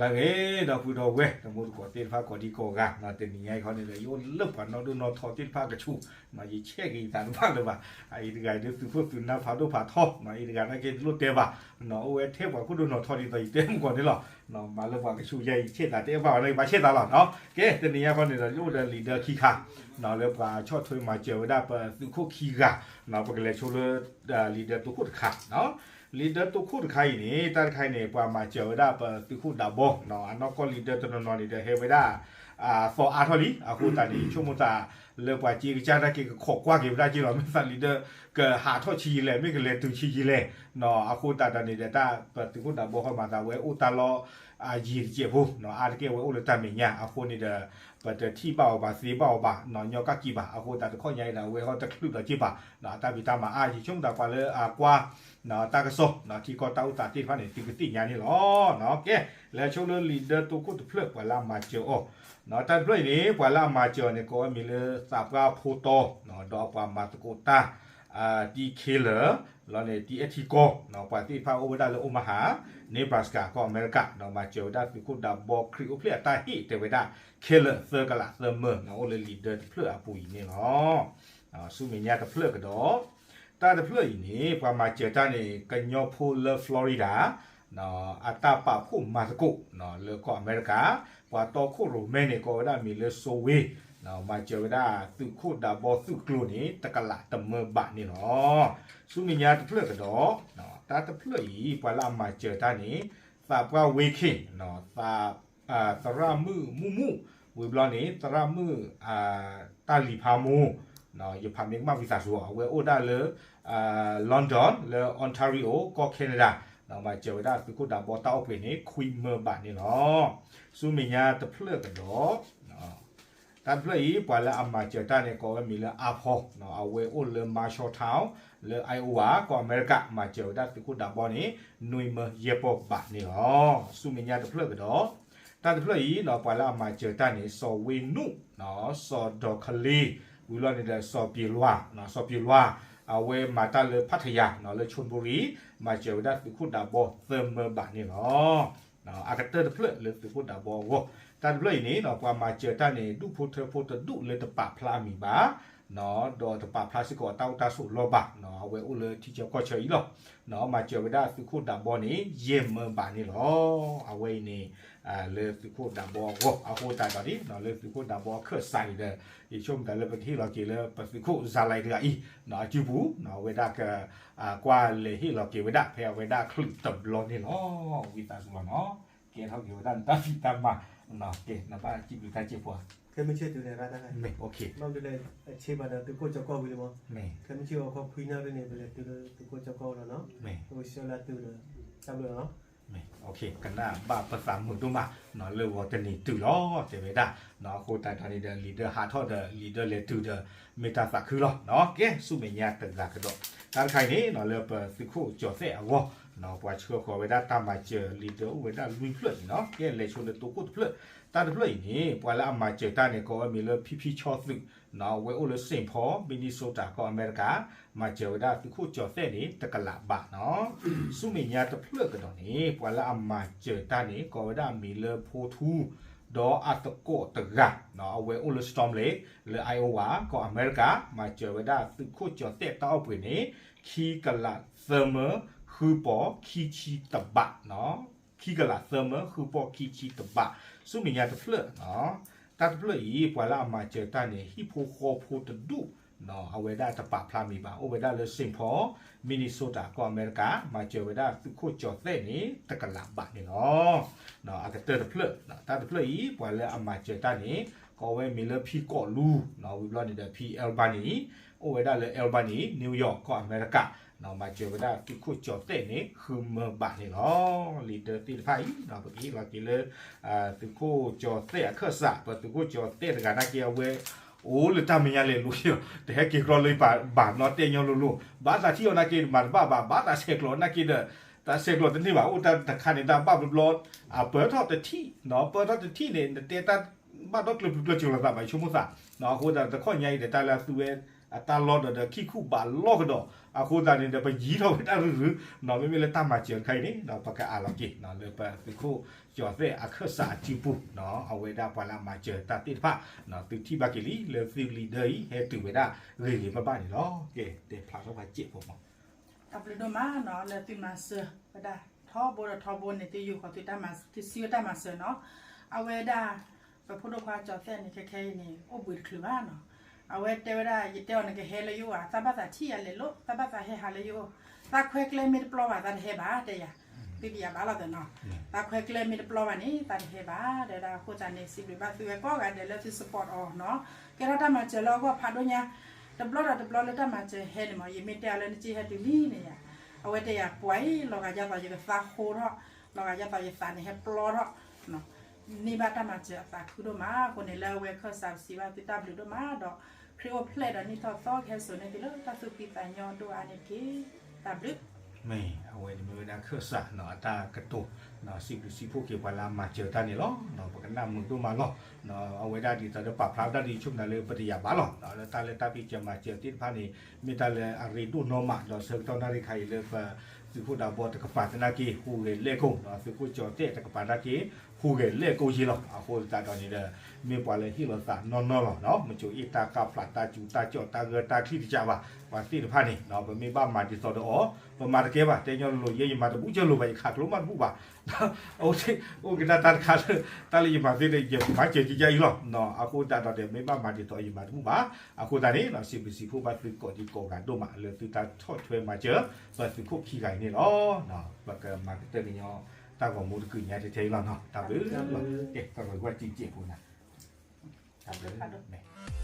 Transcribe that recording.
ဂ့ၤ ဒီပုၢ်ဒီဝဲၢ် တံၤသကိးသ့ၣ်တဖၣ်ကိးဒံကိးဂၤ, တနံၤညါအံၤခီန့ၣ်ဒီး ယအိၣ်လၢပှၤနီၢ်ဒိၣ်နီၢ်ထီသ့ၣ်တဖၣ်ကဆူး, ယဆဲးက့ၤယသးတဘၣ်လၢၤဘၣ်. အအံၤတဂၤအံၤဒုး သုးခိၣ်သုးနၢ်ဖးဒိၣ်ဖးထီ, အအံၤတဂၤနာ်က့တလိၣ်တဲဘၣ်, အိၣ်ဝဲထဲပှၤခိၣ်ဒိၣ်နီၢ်ထီဒ်သိးယတဲမုၢ်ကီၢ်န့ၣ်လီၤ. မၤလၢပှၤကဆူးယဲအံၤ ဆဲးသးတအဲၣ်ဘၣ်ဘၣ်န့ၣ် ဘၣ်ဆဲးသးလီၤ. ကဲ တနံၤညါခီန့ၣ်ဒီး ယအိၣ်ဒီးလံာ်ဒၢခံခါ လၢပှၤဆီၣ်ထွဲမၤစၢၤဝဲဒၣ်ပသုးခိၣ်ခံဂၤ, ပကလဲၤဆိလၢ လံာ်ဒၢတိခိၣ်တခါ, လံာ်ဒၢတိခိၣ်တခါအံၤန့ၣ် တၢ်တခါအံၤန့ၣ် ပှၤမၤစၢၤဝဲဒၣ်ပသုးခိၣ်ဒးဘီ, အနီၢ်ကီၢ်လံာ်ဒၢတနီၤနီၤန့ၣ်ဒီး ဟဲဝဲဒၣ် သီအါထီၣ်လံ. အဃိသတးန့ၣ် ယဆိကမိၣ်သးလၢပှၤစ့ကစၢ်နာ်က့ကခိးကွၢ်က့ၤဝဲဒၣ်က့လီၤ. မ့ၢ်သးလံာ်ဒၢကဟးထီၣ်ဆံးယံာ်လဲၣ်, မ့ၢ်ကလဲၤတုၤဆံးယံာ်လဲၣ်, အဃိသတးဒီးန့ၣ်ဒီး တၢ်ပသုးခိၣ်ဒးဘီဃီမၤသးဝဲအိၣ်တၢ်လီၢ် ယံာ်တစဲးဖိ, အါတက့ၢ်ဝဲအိၣ်လၢတၢ်မဲာ်ညါအဃိန့ၣ်ဒီး ပတထံၣ်ဘၣ်အီၤဘၣ် သ့ဘၣ်အီၤဘၣ် ညီကၣ်ကံၤဘၣ်. အဃိသတးတခီညါအံၤဒီး အဝဲဟီတချုးဒီးက့ဘၣ်, အတၢ်ဖံးတၢ်မၤအါယံၤ ဆိကမိၣ်သးပှၤလၢအကွၢ် တၢ်ကစီၣ် ထံကီၢ်တၢ်အိၣ်သးသ့ၣ်တဖၣ်န့ၣ် သုကသ့ၣ်ညါန့ၣ်လီၤ. ကဲ လဲၤဆိလၢလံာ်ဒၢတိခိၣ်တဖျၢၣ် ပှၤလၢအမၤစၢၤအီၤ, တၢ်တဖျၢၣ်အံၤန့ၣ် ပှၤလၢအမၤစၢၤအီၤန့ၣ် ကိးဝဲမံၤလၢသးပှၢ်ဖိတီ, ဒီးပှၤမၤသကိးတၢ် တံၤခဲလၢာ်, လီၤန့ၣ် တံၤအဲၣ်ထံကီၢ်, ပှၤသ့ၣ်တဖၣ်အိၣ်ဝဲဒၣ်လၢ Omaha, Nebraska ကီၢ်အမဲရကၤ, မၤစၢၤဝဲဒၣ်သုးခိၣ်ဒးဘီခရံာ်အိၣ်ဖျဲၣ်အတၢ်ဟ့ၣ်တဲဝဲဒၣ် ခဲလၢာ်သၢကလးသၢမၢ, အိၣ်လၢလံာ်ဒၢတဖျၢၣ်အပူၤအံၤန့ၣ်လီၤ. ဆူမဲာ်ညါတဖျၢၣ်ကဒီး, တၢ်တဖျၢၣ်အံၤန့ၣ် ပှၤမၤစၢၤတၢ်န့ၣ် ကညီဖိလၢ Florida အတၢ်ပာ်ဖှိၣ်မၤသကိး လၢကီၢ်အမဲရကၤ, ပှၤတီခိၣ်ရိၣ်မဲန့ၣ် ကိးဝဲဒၣ်မံၤလၢ စိဝ့, မၤစၢၤဝဲဒၣ်သုးခိၣ်ဒးဘီသုးကျိၤန့ၣ် တကလးတမၢဘးန့ၣ်လီၤ. ဆူမဲာ်ညါတဖျၢၣ်ကဒီး, တၢ်တဖျၢၣ်အံၤ ပှၤလၢအမၤစၢၤတၢ်န့ၣ် သးပှၢ်ဝ့ခံ, သ သရၣ်မုၣ်မုၣ်မုၣ်, ဝံၤဘျီန့ၣ် သရၣ်မုၣ် တၢ်လံၤဖးမိၢ်, ယဖးမ့ၢ်ကမၣ်ဝံသးစူၤအီၤ, အဝဲအိၣ်ဒၣ်လၢ London လၢ Ontario ကီၢ် Canada, မၤစၢၤဝဲဒၣ်သုးခိၣ်ဒးဘီတၢ်အိၣ်ပှဲၤန့ၣ် ခွံမၢဘးန့ၣ်လီၤ. ဆူမဲာ်ညါတဖျၢၣ်ကဒီး, တၢ်တဖျၢၣ်အံၤ ပှၤလၢအမၤစၢၤတၢ်န့ၣ် ကိးဝဲမံၤလၢ အါဖီ, အဝဲအိၣ်လၢ Marshalltown လၢ Iowa ကီၢ်အမဲရကၤ, မၤစၢၤဝဲဒၣ်သုးခိၣ်ဒးဘီန့ၣ် နွံမၢယဲၢ်ပီၢ်ဘးန့ၣ်လီၤ. ဆူမဲာ်ညါတဖျၢၣ်ကဒီး, တၢ်တဖျၢၣ်အံၤ ပှၤလၢအမၤစၢၤတၢ်န့ၣ် စီၤဝ့နူၣ်, စီၤဒီးခလ့, ဝံၤလီၤန့ၣ်ဒီး စီၤပံၤလွါ, စီၤပံၤလွါ, အဝဲမၤတၢ်လၢ ဖးထယၤ လၢ ဆိၣ်ဘူရံၤ, မၤစၢၤဝဲဒၣ်သုးခိၣ်ဒးဘီသၢမၢဘးန့ၣ်လီၤ. အကတၢၢ်တဖျၢၣ်လၢသုးခိၣ်ဒးဘီအဂီၢ်, တၢ်တဖျၢၣ်အံၤန့ၣ် ပှၤမၤစၢၤတၢ်န့ၣ် ဒူၣ်ဖိထၢဖိတဒူၣ်လၢတပာ်ဖျါအမံၤဘၣ်, ဒီးတပာ်ဖျါစ့ၢ်ကီးတၢ်အိၣ်တၢ်ဆိးလီၢ်ဘၣ်, အဝဲအိၣ်လၢထံဆၢကီၢ်ဆၢအံၤလီၤ. မၤစၢၤဝဲဒၣ်သုးခိၣ်ဒးဘီန့ၣ် ယဲၢ်မၢဘးန့ၣ်လီၤ. အဝဲအံၤန့ၣ် လၢသုးခိၣ်ဒးဘီအဂီၢ်, အဃိသတးဒီး လၢသုးခိၣ်ဒးဘီအခၢၣ်စးန့ၣ်ဒီး ယဆိကမိၣ်သးလၢပကဟ့ၣ်လီၤက့ၤလၢပသုးခိၣ်စၤလံတဂၤအံၤ အစုပူၤ, အဝဲဒၣ်က ကွၢ်လဲၤဟ့ၣ်လီၤက့ၤဝဲဒၣ် ဖဲအဝဲဒၣ်ချုးတဘျီန့ၣ်လီၤ. ဝံသးစူၤလီၤနီၤ, ကဲထီၣ်က့ၤဝဲဒၣ်နတၢ်ဖံးတၢ်မၤ, ကဲ နဘၣ်စံးဘျုးတၢ်စ့ၢ်ကီး, ခဲမုၢ်ဆ့ၣ်တုၤလဲၤရၣ်တၢ်, မ့ၢ် ဘၣ်မနုၤလဲၣ်, အဆ့ဘၣ်ဒီးသုးခိၣ်ကၠီၤကီၢ်ဝံၤလံမး, ခဲမုၢ်ဆ့ၣ်အီၤခီခွံနၣ်ရံၣ်န့ၣ် ပလဲၤတုၤလၢသုးခိၣ်ကၠီၤကီၢ်လီၤနီၤ, ပကဆှၢလၢသုးဒီး တၢ်ဘျုးလီၤနီၤ. မ့ၢ် ကနၣ်ဘၣ်ပသးမုာ်ဒိၣ်မး လၢဂီၤတနံၤတုၤလီၤ တဲဝဲဒၣ်, အဃိသတးဒီးန့ၣ်ဒီး လံာ်ဒၢဟးထီၣ်ဒီး လံာ်ဒၢလဲၤတုၤဒီး မ့ၢ်တၢ်သးခုလီၤ. ကဲ ဆူမဲာ်ညါတဂၤကဒီး, တၢ်တခါအံၤန့ၣ် လၢပသုးခိၣ်ကၠီၤသဲးအဂီၢ်, ပှၤဆှၢဃီၤဝဲဒၣ်တၢ်မၤစၢၤ လံာ်ဒၢအိၣ်ဝဲဒၣ်လွံၢ်ဖျၢၣ်အံၤနီၤ, ကဲလဲၤဆိလၢတိခိၣ်တဖျၢၣ်, တၢ်တဖျၢၣ်အံၤန့ၣ် ပှၤလၢအမၤစၢၤတၢ်န့ၣ် ကိးဝဲမံၤလၢ ဖံဖံဆီသုး, အဝဲအိၣ်လၢ Saint Paul Minnesota ကီၢ်အမဲရကၤ, မၤစၢၤဝဲဒၣ်သုးခိၣ်ကၠီၤသဲးန့ၣ် တကလးဘးနီၤ. ဆူမဲာ်ညါတဖျၢၣ်ကဒီးန့ၣ် ပှၤလၢအမၤစၢၤတၢ်န့ၣ် ကိးဝဲဒၣ်မံၤလၢဖိထူ, ဒီးအသကိးတဂၤ, အဝဲအိၣ်လၢ Storm Lake လၢ Iowa ကီၢ်အမဲရကၤ, မၤစၢၤဝဲဒၣ်သုးခိၣ်ကၠီၤသဲးတၢ်အိၣ်ပှဲၤန့ၣ် ခံကလးသၢမၢ ဃုပီၢ်ခံဆံတဘး, ခံကလးသၢမၢဃုပီၢ်ခံဆံတဘး. ဆူမဲာ်ညါတဖျၢၣ်, တၢ်တဖျၢၣ်အံၤ ပှၤလၢအမၤစၢၤတၢ်န့ၣ် ဟံၣ်ဖိဃီဖိတဒူၣ်, အဝဲဒၣ်တပာ်ဖျါမံၤဘၣ်, အိၣ်ဝဲဒၣ်လၢ Saint Paul Minnesota ကီၢ်အမဲရကၤ, မၤစၢၤဝဲဒၣ်သုးခိၣ်ကၠီၤသဲးန့ၣ် တကလးဘးန့ၣ်လီၤ. အကတၢၢ်တဖျၢၣ်, တၢ်တဖျၢၣ်အံၤ ပှၤလၢအမၤစၢၤတၢ်န့ၣ် ကိးဝဲမံၤလၢဖံကီးလူ, ဝံၤဘျီန့ၣ်ဒီး ဖံ Albany, အိၣ်ဝဲဒၣ်လၢ Albany New York ကီၢ်အမဲရကၤ, မၤစၢၤဝဲဒၣ်သုးခိၣ်ကၠီၤသဲးန့ၣ် ဃုမၢဘးန့ၣ်လီၤ. လံာ်ဒၢသ့ၣ်တဖၣ်အံၤ ပကဟ့ၣ်လီၤက့ၤလၢ သုးခိၣ်ကၠီၤသဲးအခၢၣ်စး, ပသုးခိၣ်ကၠီၤသဲးတဂၤနာ်က့အဝဲ အိၣ်လၢတၢ်မဲာ်ညါလဲၤလိၤ, တဟဲက့ၤကြီလၢဘၣ်နီတဘျီညီလိၤလိၤ, ဘၣ်သးထံၣ်အီၤနာ်က့ မၤတဘၣ်ဘၣ်, ဘၣ်သးဆဲးကျိးနာ်က့ဒီး တၢ်ဆဲးကျိးတန့ၢ်ဘၣ်, အိၣ်တၢ်တခါန့ၣ် တၢ်ဘၣ်ဘျီဘျီ, အပၢၢ်ထီၣ်တထံၣ်, ပၢၢ်ထီၣ်တထံၣ်န့ၣ် နတဲတၢ်ဘၣ်ဒီကျၢၤပျုၤကျၢၤစၢၤလိာ်သးဘၣ် ယဆိကမိၣ်သး, အဃိသတးတခီညါအံၤဒီး တၢ်လၢအသူဝဲ အတၢ်လီၢ်ဒီးဒီးခံခူၣ်ဘးလီၢ်ကဒီး, အဃိသတးန့ၣ်ဒီး ပယံၤထီၣ်ဝဲဒၣ်ရုရု, မ့မ့ၢ်လၢတၢ်မၤစၢၤတခါအံၤန့ၣ် ပကအးလီၤက့ၤ လၢပသုးခိၣ်ကၠီၤသဲၣ်အခၢၣ်စးအစုပူၤ, အဝဲဒၣ်ပှၤလၢအမၤစၢၤတၢ်သ့ၣ်တဖၣ်, သုထံၣ်ဘၣ်က့ၤလံ လၢသုးလံၤဒၢအံၤ ဟဲတုၤဝဲဒၣ်ဂ့ၤဂ့ၤဘၣ်ဘၣ်န့ၣ်လီၤ. ကဲ တဲဖျါထီၣ်ပှၤစဲးဖိမး တၢ်ဘျုးဒိၣ်မးနီၤ လၢသုမၤစၢၤဝဲဒၣ်ထီဘိဒီးထီဘိန့ၣ် သုယူာ်ဃီၤသုတၢ်မၤ သုစံးဝဲတၢ်မၤစၢၤနီၤ. အဝဲဒၣ် ပဖိဒိၣ်ခွါကၠီၤသဲၣ်န့ၣ် ခဲခဲအံၤန့ၣ် အိၣ်ဘှံးတချုးဘၣ်နီၤ. အဝဲတဲဝဲဒၣ် ယတဲအီၤနကဟဲလၢယအိၣ်ဧါ, သးဘၣ်သးထံၣ်ယၤလဲၤလိာ်, သးဘၣ်သးဟဲဟးလၢယအိၣ်, သးခွဲကျဲမ့ၢ်တပျီဘၣ် သးတဟဲဘၣ် တဲယၤ, သုတယာ်ဘၣ်လီၤသနီၤ, သးခွဲကျဲမ့ၢ်တပျီဘၣ်န့ၣ် သးတဟဲဘၣ် တဲဝဲဒၣ်. အဃိသတးန့ၣ် စံးဘျုးဘၣ်သုဝဲကိးဂၤဒဲးလၢသု support အီၤနီၤ, ကဲထီၣ်တၢ်မၤစၢၤလၢအဂီၢ်ဖးဒိၣ်ညါ တဘျီဒီးတဘျီလၢတၢ်မၤစၢၤဟဲန့ၣ်မး ယမ့ၢ်တဲအီၤလၢနစ့ဟဲတုၤလံန့ၣ်ယၤ, အဝဲတဲယၤပှၤအံၤ လီၤဂာ်ဒ်သိးယကသးဟိထီၣ်, လီၤဂာ်ဒ်သိးယသးန့ၣ်ဟဲပျီထီၣ်, န့ၢ်ဘၣ်တၢ်မၤစၢၤအသးခုဒိၣ်မး. အဃိန့ၣ် လၢအဝဲခၢၣ်စးပစံးဘၣ်သုတၢ်ဘျုးဒိၣ်မးဒီး ခရံာ်အိၣ်ဖျဲၣ်ဒီးနံၣ်ထီၣ်သီကဟဲစိာ်န့ၢ်သုလၢတၢ်သူၣ်ဖှံသးညီဒိၣ်အါန့ၣ်တက့ၢ်. တၢ်ဘျုး မ့ၢ်အဝဲန့ၣ်မ့ၢ်ဝဲဒၣ်ခၢၣ်စးနီၤ အတၢ်ကတိၤ စံးဘျုးစံးဖှိၣ်က့ၤပှၤလၢအမၤစၢၤတၢ်န့ၣ်လီၤ. ပကနၣ်မုာ်ဒိၣ်မးလီၤ. အဝဲဒၣ်ဒ်သိးဒီးပာ်ဖျါဝဲဒၣ်ဒ်ဆိကမိၣ်လၢပတယာ်ဘၣ်လီၤ. လၢတၢ်လၢတၢ်ဖံးစၢၤမၤစၢၤသ့ၣ်တဖၣ်န့ၣ် မ့ၢ်တၢ်လၢအရ့ဒိၣ်နီၢ်မး ဒီးဆၢကတီၢ်နၣ်ရံၣ်ခါအံၤလၢပသုးခိၣ်ဒးဘီတကပၤသနာ်က့ ဟူးဂဲၤလဲၣ်ကိၣ်, သုးခိၣ်ကၠီၤသဲၣ်တကပၤသနာ်က့ ဟူးဂဲၤလဲၣ်ကိၣ်ယ့လီၤ. အဃိသတးဒီးန့ၣ်ဒီး မ့ၢ်ပှၤလၢဟ့ၣ်လီၤသးနီၢ်နီၢ်လီၤ. မ့ၢ်ကၠိအ့ၣ်တၢ်ကၢ်ဖျး တၢ်စူၤတၢ်ကၠီၣ် တၢ်ဂၢၢ်တၢ်ချံၣ်တကးဘၣ် ပှၤသ့ၣ်တဖၣ်န့ၣ် ပမ့ၢ်ဘၣ်မၤဒ်သိးဒီးအီၤ ပမၤတကဲဘၣ်. တဲညီလိၤလိၤ ယဲယမၤတဘူၣ်ကၢလိၤဘၣ် ယခးကျိမးတဘူၣ်ဘၣ်. အိၣ်က့ၤတၢ်တခါလၢ တၢ်လၢယမၤသ့ဒီး ယမၤစၢၤကကါအံၤလီၤ. အဃိသတးဒီးန့ၣ် မ့ၢ်ဘၣ်မၤဒ်သိးယမၤတဘူၣ်ဘၣ်. အဃိသတးန့ၣ် စံးဘျုးစံးဖှိၣ်ဘၣ်သုကိးဒံကိးဂၤဒိၣ်မး လၢသုတၢ်ဆီၣ်ထွဲမၤစၢၤ ပသုးခိၣ်ခံဂၤအံၤန့ၣ်လီၤ. ပကမၤကတၢၢ်ကညီတၢ်ဂီၤမူတကုာ်ညါထဲထဲအံၤလီၤ. တၢ်ဘျုးလီၤ. ကဲ တၢ်ဂီၤကွၢ်စံးစဲးဖိနၤ တၢ်ဘျုးမ့ၢ်